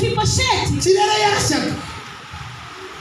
Mefibosheti Kirere yarashyaga,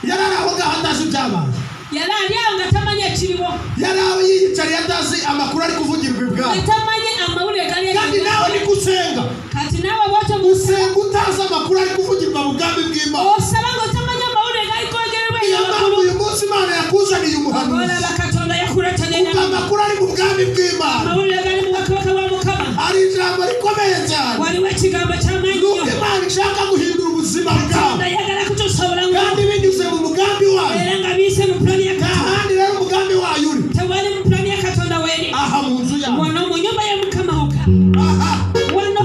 yari ari aho ngaho atazi ibyabaye. Yali ali awo nga tamanyi ekiriwo. Yari aho yiyicariye atazi amakuru ari kuvugirwa Nga ibwami. tamanyi amawulire gali. Kandi nawe ni gusenga. Kati naawe bwotyo Usenga utazi amakuru ari kuvugirwa mu bwami bw'Imana. Osaba nga otamanyi amawulire gali kwogererwa Niyo mpamvu waggulu. Uyu munsi Imana yakuzaniye umuhanuzi. Olaba Katonda yakuleetera Umva amakuru ari mu bwami bw'Imana. Amawulire gali mu bwakabaka bwa Mukama. Hari ijambo rikomeye cyane. Waliwo ekigambo ky'amaanyi Nuko nnyo. Imana ishaka guhindura ubuzima bwawe. Katonda ayagala kukyusa obulamu. Kandi binyuze mu mugambi wayo. Era nga biyise mu pulani ya Nta Katonda. handi rero umugambi wayo uri. Tewali mu pulani ya Katonda weeri. Aha mu nzu yawe. Wano mu nyumba ya Mukama wokka. Aha. Wano.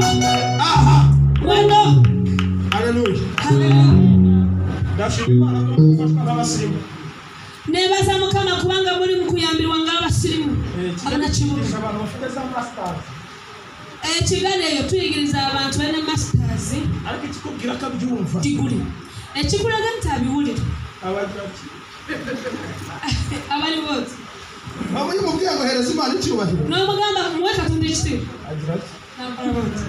Aha. Wano. Haleluya. Haleluya. Ndashima Imana ko mufashwa n'abasirimu. Nebaza Mukama kubanga muli mu kuyambirwa ng'abasirimu, abanakibuga. Abantu bafite za masters. Ekigali eyo tuyigiriza abantu balina masters. Ariko ikikubwira ko abyumva. Diguli ekikulaga nti abiwulira. Abagira ati Abali boti. Waba umubwiye ngo hereza Imana icyubahiro. N'omugamba muwe Katonda ekitiibwa. Agira ati Nakola boti.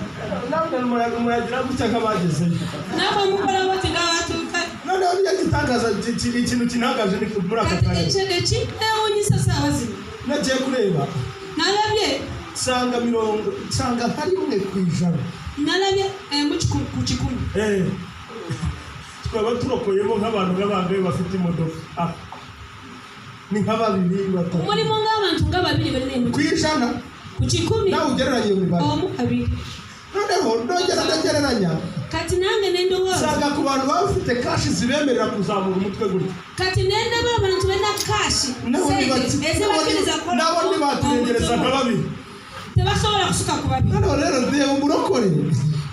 Nawe muragira gutya nk'abagezeyo. Nammwe mukola boti ng'abatuuka. Noneho niyo gitangaza ikintu kintangaje ni muri aka Kati karere. Ekinneewuunyisa saawa zino. Nagiye kureba. Nalabye. Nsanga mirongo nsanga nka 1%. Nalabye emu ku 100. Eh, twaba turokoyemo nk'abantu nk'abangahe bafite imodoka? Ah, ni nka babiri, batatu. Mulimu ng'abantu nga babiri balina Ku emotoka. ijana. Ku 100. Nawe ugereranya iyo mibare. Omu, babiri. Noneho ndongera ndagereranya. Kati nange nendowooza. Nsanga ku bantu baba bafite cash zibemerera kuzamura umutwe gutya. Kati nendaba abantu balina cash. Nabo Sente ezibakkiriza kukola nabo ntibaturengereza nka babiri. Tebasobola kusuka ku babiri. Noneho rero ndeba umurokore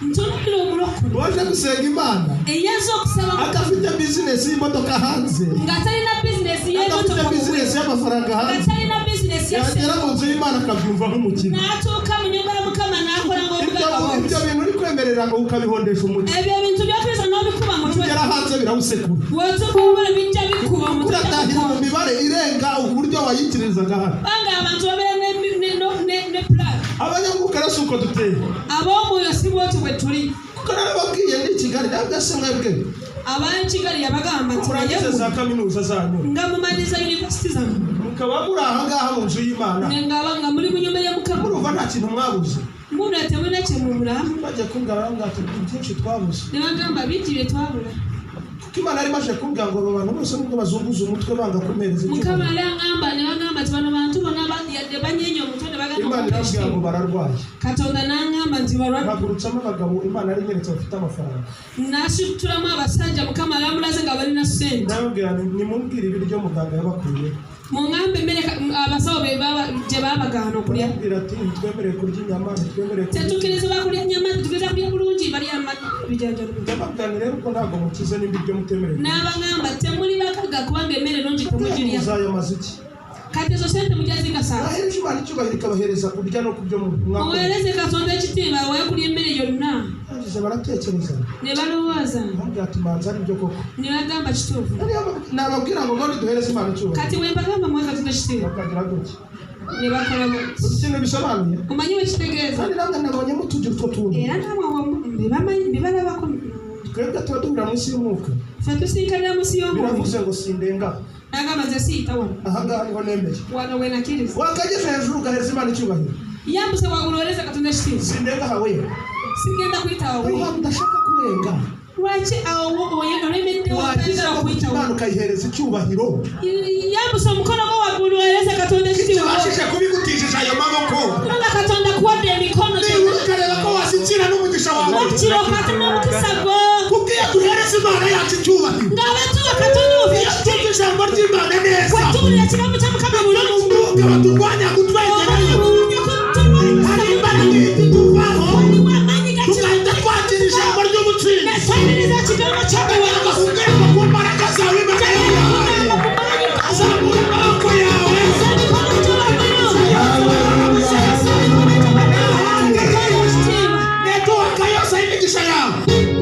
Ntunuulira omulokole waje gusenga Imana eyazze okusaba adafite bizinesi y'imodoka hanze, nga talina bizinesi adafite y'emotoka, bizinesi y'amafaranga nga hanze, talina bizinesi ya yagera sente, mu nzu y'Imana akabyumva nk'umukino. N'atuuka mu nyumba ya Mukama n'akola Ibyo ng'omugagga. Ibyo bintu uri kwemerera ngo ukabihondesha umutwe. Ebyo ebintu by'okkiriza n'obikuba mutwe. Nugera hanze birawusekura. Bw'otuuka obubala bijja bikuba omutwe. Uratahira mu mibare irenga uburyo wayikirizaga hano. Kubanga abantu babeera ne plan. Abanyamwuka rero si uko duteye. Ab'omwoyo si bwoti bwe tuli. Kuko narababwiye ndi i Kigali, ntabwo se mwebwe Ab'e Kigali yabagamba nti murangize naye za kaminuza zanyu, nga mumaliza yunivasiti zammwe, mukaba muri aha ngaha mu nzu y'Imana, ngaba nga muli mu nyumba ya Mukama, murumva nta kintu mwabuze? Mubula temulina kye mubula? Bajya kumbwira, barambwira ati byinshi twabuze. Ne bagamba bingi bye twabula. Kuko Imana yari imaze kumbwira ngo aba bantu bose nubwo bazunguza umutwe banga kumpereza Mukama icyubahiro, yali aŋŋamba ne bagamba nti bano bantu bonna yadde banyeenya omutwe ne bagamba Imana okumpa irambwira ngo ekitiibwa. bararwaye. Katonda n'aŋŋamba nti balwadde. Hagurutsamo abagabo Imana yari inyeretse bafite amafaranga. N'asitulamu abasajja Mukama yamulaze nga balina ssente. Ndababwira nti nimumbwire ibiryo muganga yabakuye. Muŋŋambe emmere abasawo gye baabagaana okulya. Barambwira ati ntitwemerewe kurya inyama, ntitwemerewe kurya. Tetukkirizibwa kulya nyama, tetukkiriza kulya bulungi, balya bijanjalo. Ndababwira nti rero ubwo ntabwo mukize nimba ibyo mutemerewe. N'abagamba temuli bakagga kubanga emmere nungi temugirya. Muzayamaze iki? Kati ezo sente mujja zigasa. Mwahereje Imana icyubahiro ikabahereza kurya no kubyo mwakoze. Muweereze Katonda ekitiibwa aweekulya emmere yonna. Barangije baratekereza. Ne balowooza. Barambwira ati manza ari byo koko. Ne bagamba kituufu. Nababwira ngo ngo duhereze Imana icyubahiro, Kati bwe mbagamba muwe Katonda ekitiibwa, bakagira gutya. Ne bakola bati. Uzi ikintu bisobanuye? Omanyi bwe kitegeeza? Kandi namwe nabonye mutugira utwo tuntu. Era namwe mbibalabako. Twebwe tuba duhurira munsi y'umwuka. Ffe tusinkanira munsi y'omwoyo. Biravuze ngo sindenga. N'agamba nze siyita wano. Aha ngaha niho nemeye. Wano we nakkiriza. Wakageze hejuru ugahereza Imana icyubahiro. Yambuse waggulu oweereze Katonda ekitiibwa. Sindenga aha we. Sigenda kuyitawo. Aho udashaka kurenga. Lwaki awo olemeddewo Wagize otayagala ngo kuyitawo? Imana ukayihereza icyubahiro. Yambusa omukono gwo waggulu oweereze Katonda ekitiibwa. Kibashije kubigutishije ayo maboko. Kubanga Katonda akuwadde emikono Nibura gyonna. ukareba ko washyikira n'umugisha wawe. Wakira okwate n'omukisa gwo. Kuko iyo duhereza Imana yacu icyubahiro, Ng'abatuwa Katonda waffe iyo ekitiibwa, tuzi ijambo ry'Imana neza, bwe tuwulira ekigambo kya Mukama bulungi, umwuka baturwanya kutwegerayo, hari imbaraga ihita ituvaho, waliwo amaanyi tugahita twakira ijambo ry'ubutsinzi. Netwaniriza ekigambo ky'obuwanguzi. Ugomba ku mbaraga zawe Imana yaguhaye. Zamura amaboko yawe. Eza emikono gyo waggulu. Eza emikono gyo waggulu. Ekitiibwa. Network yose y'imigisha yawe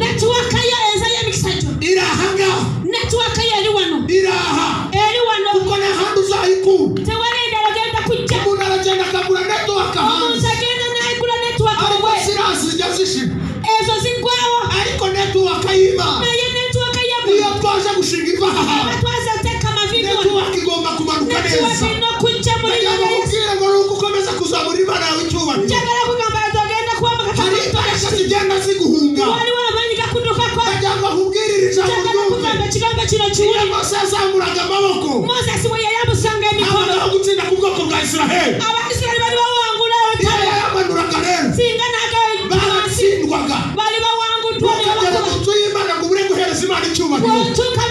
Network yo eza y'emikisa gyo. Iri aha ngaha. Network yo eri wano. Iri aha. Eri wano. Kuko nta handi uzayikura. Tewali endala genda kujja. Umuntu aragenda akagura network Omuntu hanze, agenda n'agula network ariko obwe. ziriya zijya zishira. Ezo ziggwawo. Ariko network. y'Imana, Naye network iyo yammwe, twaje gushinga iva aha aba hantu, twazateeka amavivi wano, network igomba kumanuka network neza. erina okujja mu Ndagira linnya ngo lya Yesu. nkubwire ngo nuko ukomeza kuzamura Imana yawe icyubahiro, Njagala kugamba nti ogenda kuwambuka. Hari imbaraga zigenda ziguhunga. Waliwo amaanyi gakuddukako. Ndagira ngo nkubwire iri jambo Njagala ryumve. kugamba ekigambo kino Iyo kiwulire. Mose yazamuraga amaboko, Moses bwe yayambusanga emikono, habagaho gutsinda ku bwoko bwa Israheli. Abaisirairi bali bawangula Iyo olutalo. yayamanuraga rero, Singa naga baratsindwaga. bali bawanguddwa ne Ntukagere babakuba. mu nzu y'Imana ngo ubure guhereza Imana icyubahiro. Bw'otuuka